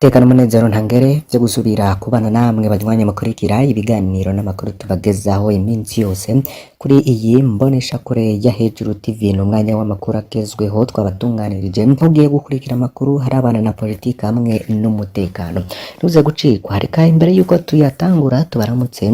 Tekana umunezero ntangere vyo gusubira kubana namwe banywanyi mukurikira ibiganiro n'amakuru tubagezaho iminsi yose kuri iyi mboneshakure ya Hejuru TV. Ni umwanya w'amakuru agezweho twabatunganirije. Mugiye gukurikira amakuru harabana na politiki hamwe n'umutekano, ntuze gucikwa. Reka imbere yuko tuyatangura tubaramutse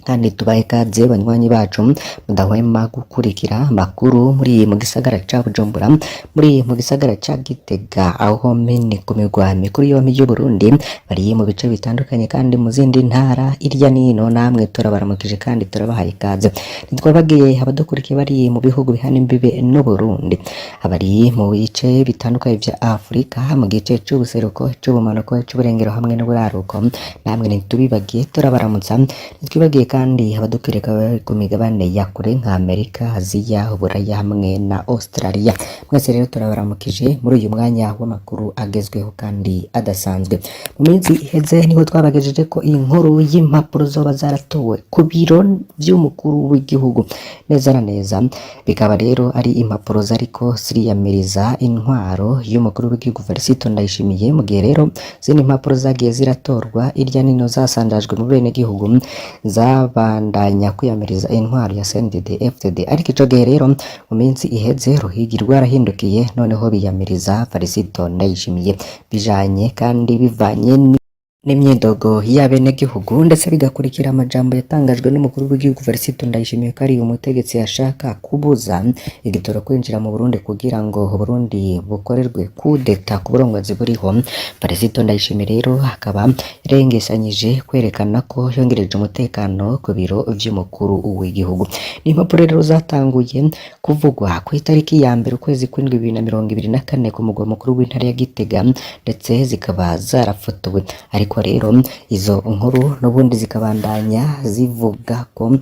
kandi tubahe ikaze, banywanyi bacu mudahwema gukurikira amakuru muri mu gisagara ca Bujumbura, muri mu gisagara ca Gitega, aho mene ku migwa mikuru yompi y'Uburundi, bari mu bice bitandukanye kandi mu zindi ntara irya nino. Namwe turabaramukije kandi turabahaye ikaze. Ntitwabagiye abadukurikiye bari mu bihugu bihana imbibe n'Uburundi, abari mu bice bitandukanye vya Afurika, mu gice c'ubuseruko, c'ubumanuko, c'uburengero hamwe n'uburaruko. Namwe ntitubibagiye, turabaramutsa. Ntitwibagiye kandi abadukwireka bari ku migabane ya kure nka Amerika, Aziya, Uburaya hamwe na Australia. Mwese rero turabaramukije muri uyu mwanya w'amakuru agezweho kandi adasanzwe. Mu minsi iheze niho twabagejeje ko inkuru y'impapuro zoba zaratowe ku biro vy'umukuru w'igihugu neza na neza, bikaba rero ari impapuro zariko ziriyamiriza intwaro y'umukuru w'igihugu Felicito Ndayishimiye. Mu gihe rero zindi impapuro zagiye ziratorwa irya nino zasanjajwe mu bene gihugu zabandanya kwiyamiriza intwaro ya CNDD FDD, ariko ico gihe rero mu minsi iheze ruhigi rwarahindukiye, noneho biyamiriza Felicito Ndayishimiye, bijanye kandi bivanye n'imyidogo y'abenegihugu, ndetse bigakurikira amajambo yatangajwe n'umukuru w'igihugu Felicito Ndayishimiye ko ari umutegetsi yashaka kubuza igitoro kwinjira mu Burundi kugira ngo Burundi bukorerwe kudeta ku burongozi buriho. Felicito Ndayishimiye rero akaba yarengesanyije kwerekana ko yongereje umutekano ku biro vy'umukuru w'igihugu. Ni impapuro rero zatanguye kuvugwa ku itariki ya 1 ukwezi kw'indwi 2024 ku mugwa mukuru w'intara ya Gitega, ndetse zikaba zarafotowe. Ariko rero izo nkuru n'ubundi zikabandanya zivuga ko,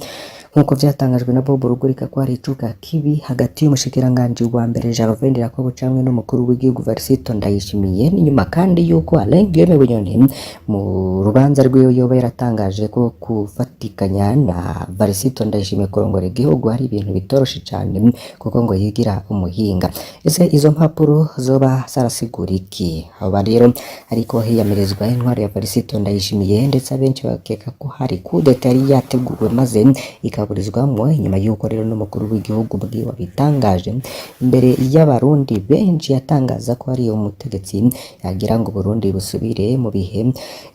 nk'uko vyatangajwe na Bob Rugurika, ko hari icuka kibi hagati y'umushikiranganji wa mbere Gervais Ndirakobuca hamwe n'umukuru w'igihugu Varisito Ndayishimiye. Ni nyuma kandi yuko Alain Guillaume Bunyoni mu rubanza rwiwe yoba yaratangaje ko kufatikanya na Varisito Ndayishimiye kurongora igihugu hari ibintu bitoroshe cane, kuko ngo yigira umuhinga. Ese izo mpapuro zoba zarasigura iki? Aba rero ariko hiyamirizwa intwaro ya Varisito Ndayishimiye, ndetse abenshi bakeka ko hari kudeta yari yateguwe maze ikaburizwamwo, inyuma y'uko rero n'umukuru w'igihugu bwiwe abitangaje imbere y'Abarundi benshi, yatangaza ko ari umutegetsi yagira ngo Burundi busubire mu bihe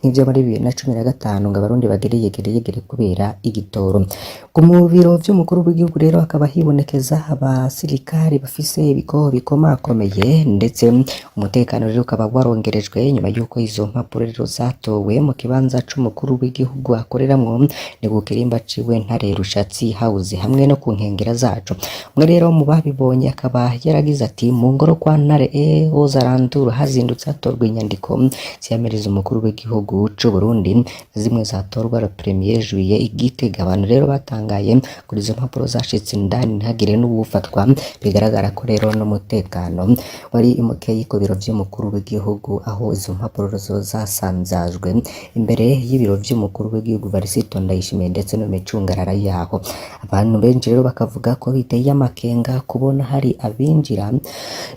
nk'ivyo muri 2015, ngo Abarundi bagere yegere yegere kubera igitoro. Ku mu biro vy'umukuru w'igihugu rero hakaba hibonekeza abasirikari bafise ibikoho bikomakomeye, ndetse umutekano rero ukaba warongerejwe nyuma y'uko izo mpapuro rero zatowe mu kibanza c'umukuru w'igihugu akoreramwo, ni ku kirimba ciwe Ntare Rushatsi House hamwe no ku nkengera zaco. Umwe rero mu babibonye akaba yaragize ati: "Mu ngoro kwa Ntare aux alentours hazindutse hatorwa inyandiko ziyamiriza umukuru w'igihugu c'u Burundi, zimwe zatorwa le premier juillet i Gitega." Abantu rero batangaye kuri izo mpapuro zashitse indani ntihagire n'uwufatwa. Bigaragara ko rero n'umutekano wari mukeyi ku biro vy'umukuru w'igihugu, aho izo mpapuro zo zasanzajwe imbere y'ibiro vy'umukuru w'igihugu Varisito Ndayishimiye ndetse no micungarara yaho. Abantu benshi rero bakavuga ko biteye amakenga kubona hari abinjira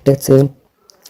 ndetse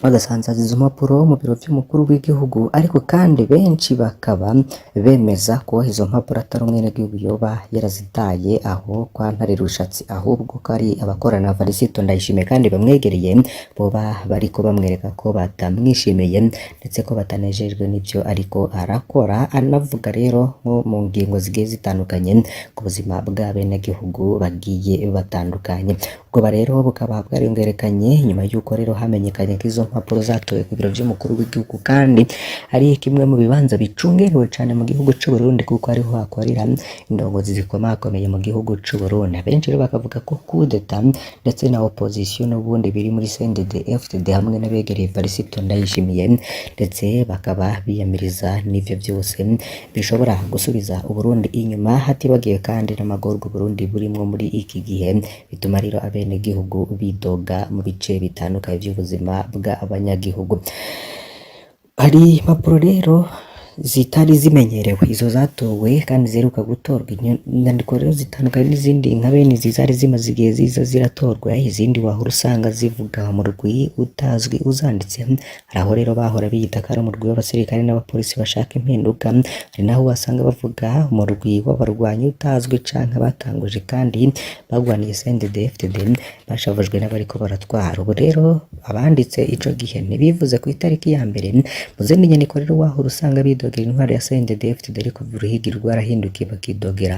bagasanzaza izo mpapuro mu biro vy'umukuru w'igihugu, ariko kandi benshi bakaba bemeza ko izo mpapuro atari umwenegihugu yoba yarazitaye aho kwa Ntare Rushatsi, ahubwo ko ari abakorana na Varisito Ndayishimiye kandi bamwegereye boba bariko bamwereka ko batamwishimiye, ndetse ko batanejejwe n'ivyo ariko arakora, anavuga rero nko mu ngingo zigiye zitandukanye ku buzima bw'abenegihugu bagiye batandukanye. Ubwoba rero bukaba bwariyongerekanye nyuma y'uko rero hamenyekanye ko izo mpapuro zatowe ku biro vy'umukuru w'igihugu, kandi ari kimwe mu bibanza bicungerewe cane mu gihugu c'u Burundi, kuko ariho hakorera indongozi zikomakomeye mu gihugu c'u Burundi. Abenshi rero bakavuga ko kudeta ndetse na opposition n'ubundi biri muri CNDD FDD hamwe n'abegereye Varisito Ndayishimiye, ndetse bakaba biyamiriza n'ivyo vyose bishobora gusubiza Uburundi inyuma, hatibagiwe kandi n'amagorwa Uburundi burimwo muri iki gihe, bituma rero abenegihugu bidoga mu bice bitandukanye vy'ubuzima bw'abanyagihugu. Hari impapuro rero zitari zimenyerewe, izo zatowe kandi ziheruka gutorwa. Inyandiko rero zitandukanye n'izindi nka bene izi zari zimaze igihe ziza ziratorwa, izindi wahora usanga zivuga umurwi utazwi uzanditse. Hari aho rero bahora biyita ko ari umurwi w'abasirikare n'abapolisi bashaka impinduka, hari naho wasanga bavuga umurwi w'abarwanyi utazwi canke batanguje kandi bagwaniye CNDD-FDD bashavujwe n'abariko baratwara. Ubu rero abanditse ico gihe ntibivuze ku itariki ya mbere. Mu zindi nyandiko rero wahora usanga bidogera intwaro ya CNDD-FDD, ariko uruhigi rwarahindukiye bakidogera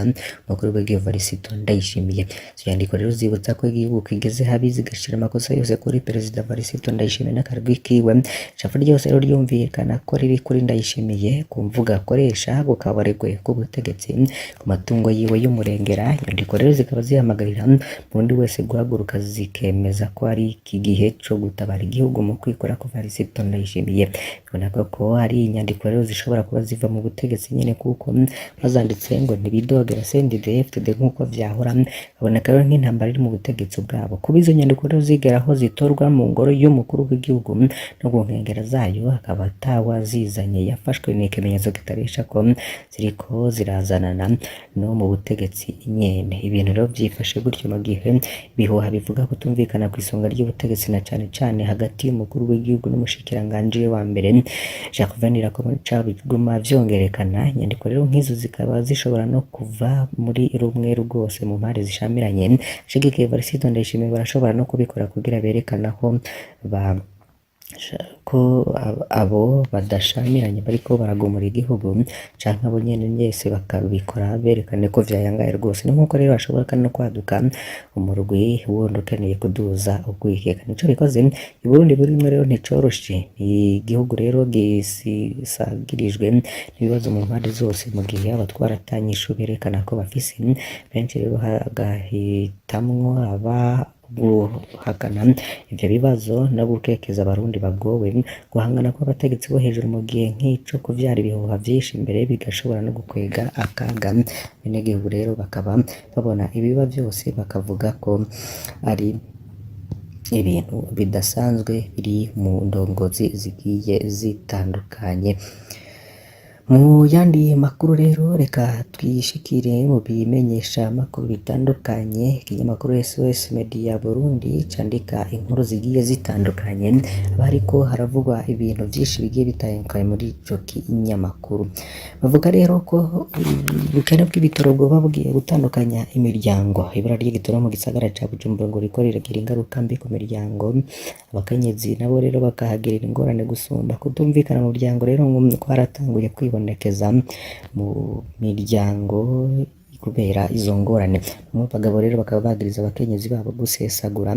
umukuru w'igihugu Evariste Ndayishimiye. Izo nyandiko rero zibutsa ko igihugu kigeze habi, zigashira amakosa yose kuri Perezida Evariste Ndayishimiye n'akarwi kiwe. Ishavu ryose rero ryumvikana ko riri kuri Ndayishimiye, ku mvugo akoresha, ku kabarigwe k'ubutegetsi, ku matungo yiwe y'umurengera. Inyandiko rero zikaba zihamagarira umurundi wese guhaguruka, zikemeza ko ari iki gihe co gutabara igihugu mu kwikora ko Evariste Ndayishimiye. Biboneka ko ari inyandiko rero zishobora kuba ziva mu butegetsi nyene, kuko bazanditse ngo ntibidogera CNDD-FDD nk'uko vyahora. Baboneka rero nk'intambara iri mu butegetsi bwabo. Kuba izo nyandiko rero zigera aho zitorwa mu ngoro y'umukuru w'igihugu no ku nkengera zayo, akaba atawazizanye yafashwe, ni ikimenyetso kitabesha ko ziriko zirazanana no mu butegetsi nyene. Ibintu rero vyifashe gutyo mu gihe ibihuha bivuga kutumvikana kw'isonga ry'ubutegetsi, na cane cane hagati y'umukuru w'igihugu n'umushikiranganji wa mbere Gervais Ndirakobuca, biguma vyongerekana. Inyandiko rero nk'izo zikaba zishobora no kuva muri rumwe rwose mu mpande zishamiranye. Abashigikiye Evariste Ndayishimiye barashobora no kubikora kugira berekane aho ba ko abo badashamiranye bariko baragumura igihugu, canke abo nyene mwese bakabikora berekane ko vyayangaye rwose. Ni nkuko rero hashobora kandi no kwaduka umurwi wundi ukeneye kuduza ugwikeka. Nico bikoze Uburundi burimwo rero nticoroshe. Ni igihugu rero gisagirijwe n'ibibazo mu mpande zose, mu gihe abatwara ata nyishu berekana ko bafise. Benshi rero hagahitamwo aba guhakana ivyo bibazo no gukekeza abarundi bagowe. Guhangana kw'abategetsi bo hejuru mu gihe nk'ico kuvyara ibihuha vyinshi, mbere bigashobora no gukwega akaga. Abenegihugu rero bakaba babona ibiba vyose bakavuga ko ari ibintu bidasanzwe biri mu ndongozi zigiye zitandukanye. Mu yandi makuru rero, reka twishikire mu bimenyesha makuru bitandukanye. Ikinyamakuru SOS Media Burundi candika inkuru zigiye zitandukanye, bariko haravugwa ibintu vyinshi bigiye bitandukanye muri ico kinyamakuru. Bavuga rero ko ubukene bw'ibitoro bwoba bugiye gutandukanya imiryango. Ibura ry'igitoro mu gisagara ca Bujumbura ngo riko riragira ingaruka mbi ku miryango, abakenyezi nabo rero bakahagirira ingorane gusumba. Kutumvikana mu muryango rero ngo kwaratanguye kwibonekeza mu miryango kubera izo ngorane. Bamwe bagabo rero bakaba bagiriza abakenyezi babo gusesagura.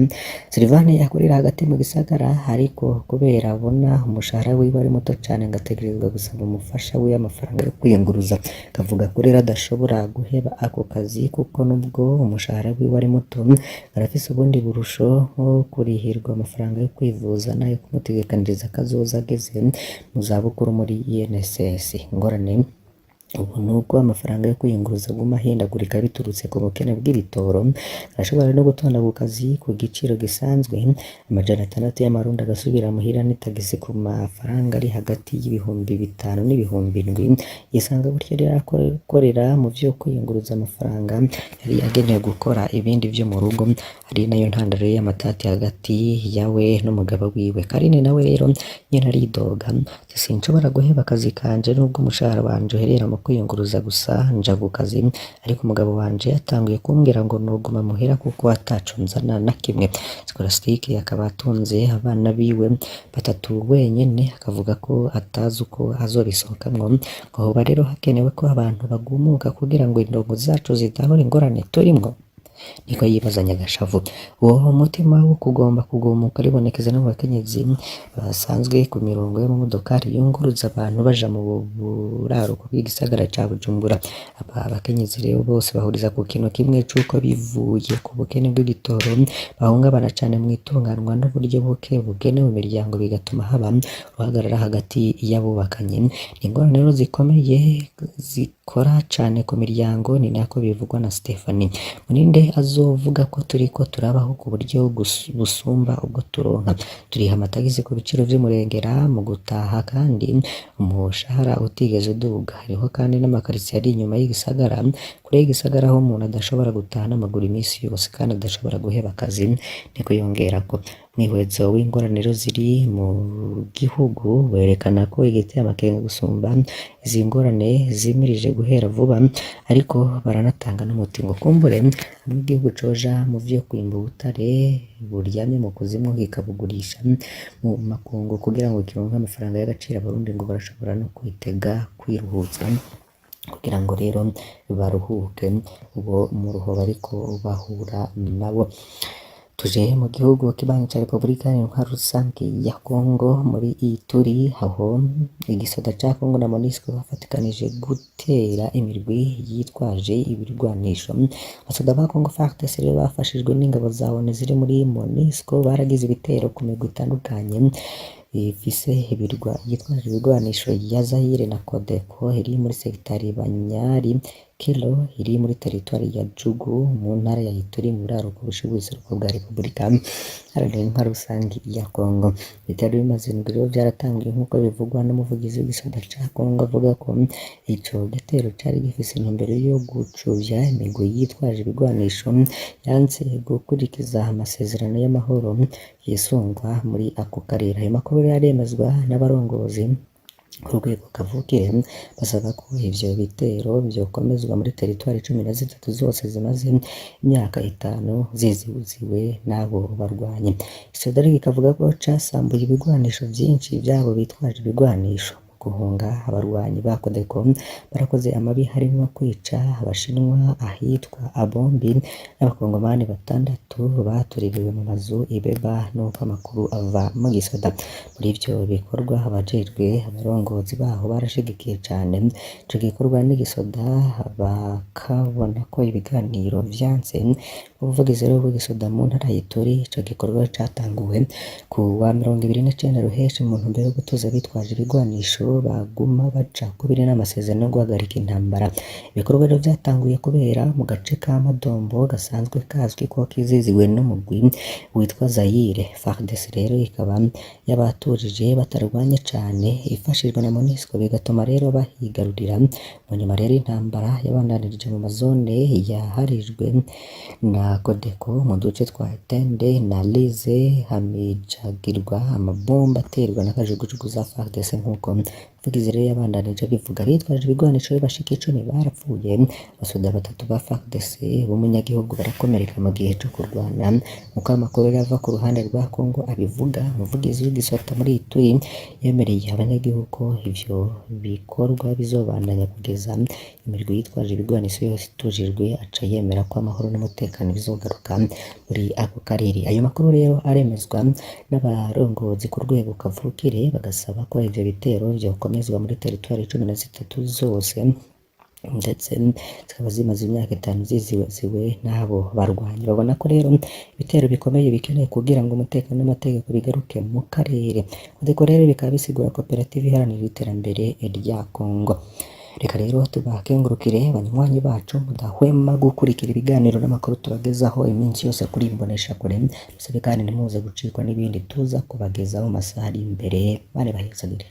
Silvane akorera hagati mu gisagara, ariko kubera abona umushahara wiwe ari muto cane, ngo ategerezwa gusaba umufasha wiwe amafaranga yo kwiyunguruza. Akavuga ko rero adashobora guheba ako kazi, kuko nubwo umushahara wiwe ari muto, arafise ubundi burusho nko kurihirwa amafaranga yo kwivuza n'ayo kumutegekaniriza akazoza ageze mu zabukuru muri INSS. Ingorane ubu nuko amafaranga yo kwiyunguruza aguma ahindagurika biturutse ku bukene bw'ibitoro. Arashobora no gutonda ku kazi ku giciro gisanzwe 600 y'amarundi, agasubira muhira n'itagisi ku mafaranga ari hagati y'5,000 n'7,000. Yisanga gutyo rero akorera mu vyo kwiyunguruza amafaranga yari yagenewe gukora ibindi vyo mu rugo, ari nayo ntandaro y'amatati hagati yawe n'umugabo wiwe. Karine nawe rero nyene aridoga ati: "Sinshobora guheba akazi kanje nubwo umushahara wanje uherera mu kwiyunguruza gusa nja ku kazi, ariko umugabo wanje yatanguye kumbwira ngo noguma muhira kuko ataco nzana na kimwe." Scholastique akaba atunze abana biwe batatu wenyene, akavuga ko atazi uko azobisohokamwo. Ngo hoba rero hakenewe ko abantu bagumuka kugira ngo indongo zacu zitahure ingorane turimwo, niko yibazanya agashavu. Uwo mutima wo kugomba kugumuka ribonekeza no mu bakenyezi basanzwe ku mirongo y'amamodokari yunguruza abantu baja mu buraruko bw'igisagara ca Bujumbura. Aba bakenyezi rero bose bahuriza ku kintu kimwe c'uko bivuye ku bukene bw'igitoro bahungabana cane mw'itunganwa n'uburyo buke bugenewe imiryango, bigatuma haba uruhagarara hagati y'abubakanye. Ni ingorane rero zikomeye zikora cane ku miryango, ni nako bivugwa na Stephanie Muninde. azovuga ko turiko turabaho ku buryo busumba ubwo turonka. Turiha amatagisi ku biciro vy'umurengera mu gutaha kandi umushahara utigeze uduga. Hariho kandi n'amakaritsiye ari inyuma y'igisagara, kure y'igisagara aho umuntu adashobora gutaha n'amaguru imisi yose kandi adashobora guheba akazi, niko yongerako. Umwihwezo w'ingorane rero ziri mu gihugu werekana ko igiteye amakenga gusumba izi ngorane zimirije guhera vuba, ariko baranatanga n'umuti ngo kumbure hamwe igihugu coja mu vyo kwimba ubutare buryamye mu kuzimu kikabugurisha mu makungu kugira ngo kironke amafaranga y'agaciro, abarundi ngo barashobora no kwitega kwiruhutsa kugira ngo rero baruhuke uwo muruho bariko bahura nabo. Tuje mu gihugu kibanyi ca Repubulika Iharanira Rusangi ya Kongo muri Ituri, aho igisoda ca Kongo na MONUSCO bafatikanije gutera imirwi yitwaje ibirwanisho. Abasoda ba Kongo FARDC rero bafashijwe n'ingabo za ONU ziri muri MONUSCO baragize ibitero ku mirwi itandukanye ifise ibirwa yitwaje ibigwanisho ya Zaire na Codeco iri muri segitari Banyari Kilo iri muri teritwari ya Jugu mu ntara ya Ituri mu buraruko bushira ubuseruko bwa Repubulika Iharanira Intwaro Rusangi ya Kongo. Ibitero bimaze indwi rero vyaratanguye nk'uko bivugwa n'umuvugizi w'igisata ca Kongo, avuga ko ico gitero cari gifise intumbero yo gucuvya imigwi yitwaje ibigwanisho yanse gukurikiza amasezerano y'amahoro yisungwa muri ako karere. Ayo makuru rero aremezwa n'abarongozi ku rwego kavukire, basaba ko ivyo bitero vyokomezwa muri teritwari 13 zose zimaze imyaka 5 ziziziwe n'abo barwanyi. Igisirikare kikavuga ko casambuye ibigwanisho vyinshi vy'abo bitwaje ibigwanisho. Mu guhunga abarwanyi ba Codeco barakoze amabi harimwo kwica abashinwa ahitwa Abombi n'abakongomani 6 batuririwe mu mazu i Beba, n'uko amakuru ava mu gisoda. Muri ivyo bikorwa abajejwe abarongozi baho barashigikiye cane ico gikorwa n'igisoda, bakabona ko ibiganiro vyanse. Umuvugizi rero w'igisoda mu ntara ya Ituri, ico gikorwa catanguwe ku wa 29 Ruheshi mu ntumbero yo gutuza abitwaje ibigwanisho baguma baca kubiri n'amasezerano yo guhagarika intambara. Ibikorwa rero vyatanguye kubera mu gace ka Madombo gasanzwe kazwi ko kiziziwe n'umugwi witwa Zaire. FARDC rero ikaba yabaturije batarwanye cane ifashijwe na MONUSCO, bigatuma rero bahigarurira. Mu nyuma rero intambara yabandanirije mu mazone yaharijwe na Codeco mu duce twa Tende na Lize, hamijagirwa amabomba aterwa na kajugujugu za FARDC, nk'uko umuvugizi rero yabandanije abivuga. Bitwaje ibigwanisho bashika 10 barapfuye, abasoda 3 ba FARDC b'umunyagihugu barakomereka mu gihe co kurwana, nk'uko amakuru ava ku ruhande rwa Kongo abivuga. Umuvugizi w'igisata muri Ituri yemereye abanyagihugu ko ivyo bikorwa bizobandanya kugeza imirwi yitwaje ibigwanisho yose itujijwe, aca yemera ko amahoro n'umutekano bizogaruka muri ako karere. Ayo makuru rero aremezwa n'abarongozi ku rwego kavukire, bagasaba ko ivyo bitero vyokomezwa muri teritwari 13 zose, ndetse zikaba zimaze imyaka 5 zizibaziwe n'abo barwanyi. Babona ko rero ibitero bikomeye bikenewe kugira ngo umutekano n'amategeko bigaruke mu karere. Codeco rero bikaba bisigura koperative iharanira iterambere rya Kongo. Reka rero tubakengurukire banywanyi bacu mudahwema gukurikira ibiganiro n'amakuru tubagezaho iminsi yose kuri Imboneshakure. Dusabe kandi ntimuze gucikwa n'ibindi tuza kubagezaho mu masaha ari imbere. Bane bahezagire.